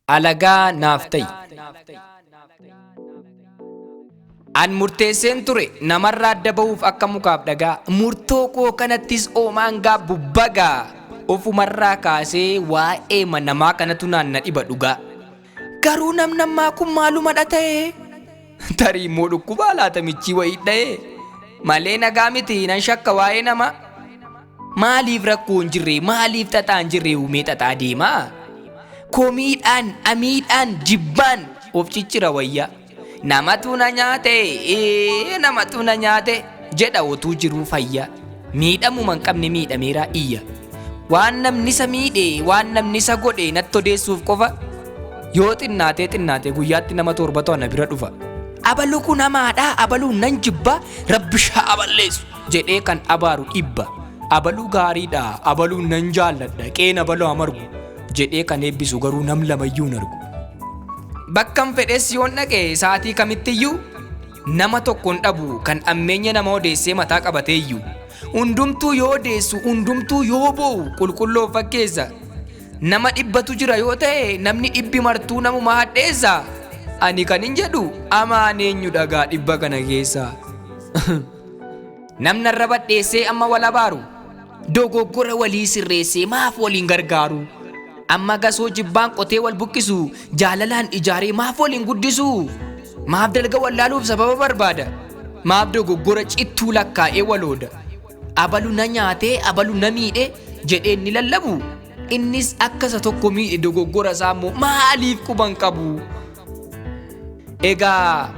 Alagaa naaf ta'i. An murteesseen ture namarraa adda ba'uuf akka mukaaf dhagaa. Murtoo koo kanattis oomaan gaabbu bagaa. Ofumarraa kaasee waa'ee namaa kanatu naan na dhiba dhugaa. Garuu namnammaa kun maalumadha ta'ee? Tarii immoo dhukkubaa laata michii wayii dha'ee? Malee nagaa miti nan shakka waa'ee namaa. Maaliif rakkoo hin jirre maaliif xaxaa hin jirre uumee xaxaa deemaa? Komiidhaan, amiidhaan, jibbaan of ciccira wayya. Namatu na nyaate, ee, namatu na nyaate jedha otuu jiruu fayya. Miidhamuma hin qabne miidhameeraa iyya. Waan namni isa miidhe, waan namni isa godhe natti odeessuuf qofa yoo xinnaatee xinnaate guyyaatti nama torbatu ana bira dhufa. Abaluu kun hamaadha, abaluu nan jibba, rabbi haa balleessu jedhee kan abaaru dhibba. Abaluu gaariidha, abaluu nan jaalladha, qeen abaluu amargu jedhee kan eebbisu garuu nam lamayyuu hin argu. Bakkan fedhes yoon dhaqe sa'aatii kamittiyyuu nama tokko hin dhabu kan ammeenya nama odeessee mataa qabateeyyuu. Hundumtuu yoo odeessu, hundumtuu yoo boo'u qulqulloo fakkeessa. Nama dhibbatu jira yoo ta'e namni dhibbi martuu namuma hadheessa. Ani kan hin jedhu amaan eenyu dhagaa dhibba kana keessa. Namni arraba dheessee amma wal abaaru. Dogoggora walii sirreessee maaf waliin gargaaru? Amma gasoo jibbaan qotee wal buqqisu jaalalaan ijaaree maaf waliin guddisu? Maaf dalga wallaaluuf sababa barbaada? Maaf dogoggora cittuu lakkaa'ee walooda? Abalu na nyaatee abalu na miidhe jedhee inni lallabu. Innis akka isa tokko miidhe dogoggora isaa immoo maaliif quban qabu? Egaa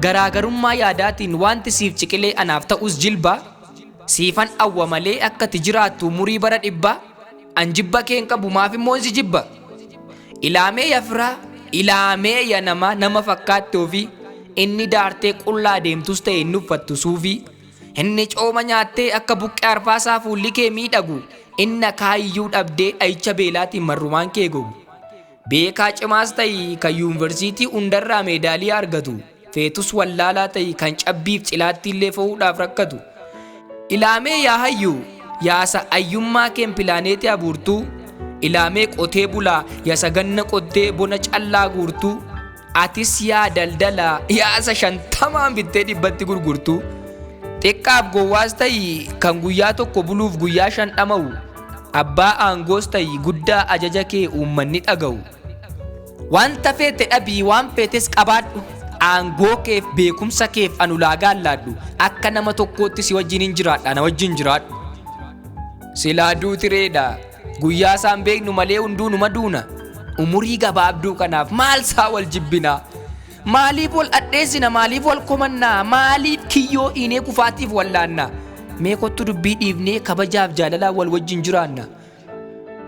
garaagarummaa yaadaatiin wanti siif ciqilee anaaf ta'us jilba siifan awwa malee akka ati jiraattu umurii bara dhibbaa an jibba kee hin qabu maaf immoo si jibba. Ilaamee ya firaa, ilaamee ya namaa nama fakkaatte ofii inni daartee qullaa deemtus ta'e inni uffattu suufii. Inni cooma nyaattee akka buqqee arfaasaa fuulli kee miidhagu inni akaayiyyuu dhabdee dhahicha beelaatiin marrumaan kee gogu. Beekaa cimaas ta'i kan yuunivarsiitii hundarraa meedaaliyaa argatu. Feetus wallaalaa ta'i kan cabbiif cilaatti illee fo'uudhaaf rakkatu. Ilaamee yaa hayyuu yaasa ayyummaa keen pilaaneetii abuurtuu. Ilaamee qotee bulaa yaasa ganna qottee bona callaa guurtuu. Atis yaa daldalaa yaasa 50n bittee 100tti gurgurtuu. Xiqqaaf gowwaas ta'i kan guyyaa tokko buluuf guyyaa 5 dhama'u. Abbaa aangoos ta'i guddaa ajaja kee uummanni dhaga'u. Wanta feete dhabii waan feetes qabaadhu. Aangoo keef beekumsa keef an ulaagaa laadhu. Akka nama tokkootti si wajjin hin jiraadha na wajjin jiraadhu. Silaa duutireedha. Guyyaa isaan beeknu malee hunduu numa duuna. Umurii gabaabduu kanaaf maal saa wal jibbinaa? Maaliif wal adheessina? Maaliif wal komannaa? Maaliif kiyyoo iinee kufaatiif wallaannaa? Mee kottu dubbii dhiifnee kabajaaf jaalalaan wal wajjin jiraanna.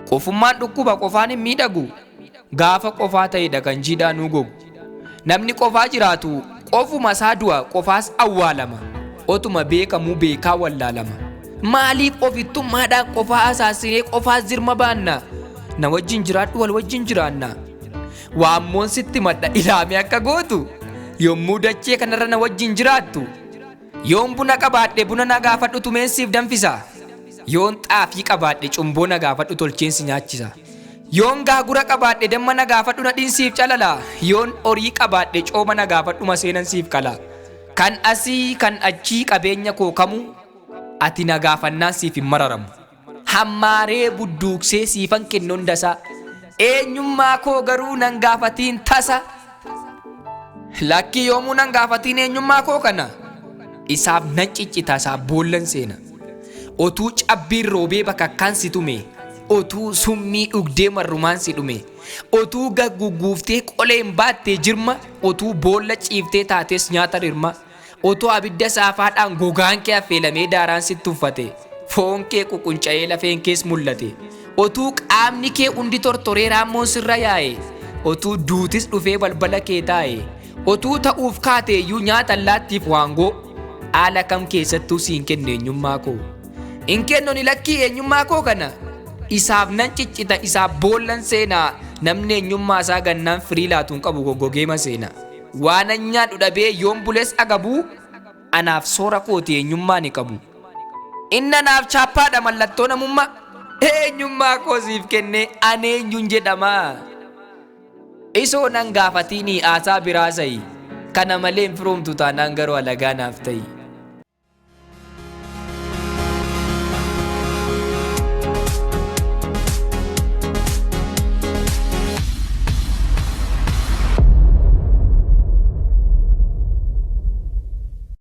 Qofummaan dhukkuba qofaan hin miidhagu. Gaafa qofaa ta'edha kan jiidhaa nuu gogu. Namni qofaa jiraatu qofuma isaa du'a qofaas awwaalama. Otuma beekamuu beekaa wallaalama. Maaliif ofittummaadhaan qofaa asaassinee qofaas jirma baanna? Na wajjin jiraadhu wal wajjin jiraanna. Waammoon sitti madda ilaamee akka gootu yommuu dachee kanarra na wajjin jiraattu. Yoon buna qabaadhe buna na gaafadhu tumeen siif danfisa. Yoon xaafii qabaadhe cumboo na gaafadhu tolcheen si nyaachisa. Yoon gaagura qabaadhe damma na gaafadhu nadhiin siif calala. Yoon horii qabaadhe cooma na gaafadhu maseenan siif qala. Kan asii kan achii qabeenya koo kamuu ati na gaafannaan siif hin mararamu. Hammaaree budduuqsee siifan kennu hundasaa. Eenyummaa koo garuu nan gaafatiin tasa. Lakkii yoomuu nan gaafatiin eenyummaa koo kana. Isaaf nan ciccita isaaf boollan seena. Otuu cabbiin roobee bakakkaan si tume. Otuu summii dhugdee marrumaan si dhume. Otuu gagguguuftee qoleen baattee jirma. Otuu boolla ciiftee taates nyaata rirma. Otuu abidda saafaadhaan gogaan kee affeelamee daaraan sitti uffate. Foon kee ququnca'ee lafeen kees mul'ate. Otuu qaamni kee hundi tortoree raammoon sirra yaa'e. Otuu duutis dhufee balbala kee taa'e. Otuu ta'uuf kaate iyyuu nyaata allaattiif waangoo. Haala kam keessattuu siin kennu eenyummaa koo. Hin kennu ni lakkii eenyummaa koo kana. Isaaf nan ciccita isaaf boollan seenaa. Namni eenyummaa isaa gannaan firii laatu hin qabu goggogeema seena. Waanan nyaadhu dhabee yoon bules agabuu anaaf soora kooti eenyummaa ni qabu. Inni anaaf chaappaadha mallattoo namummaa. Eenyummaa koo siif kennee ani eenyuun jedhama. Isoo nan gaafatiinii haasaa biraa sa'i. Kana malee hin firoomtu taanaan garuu alagaa naaf ta'i.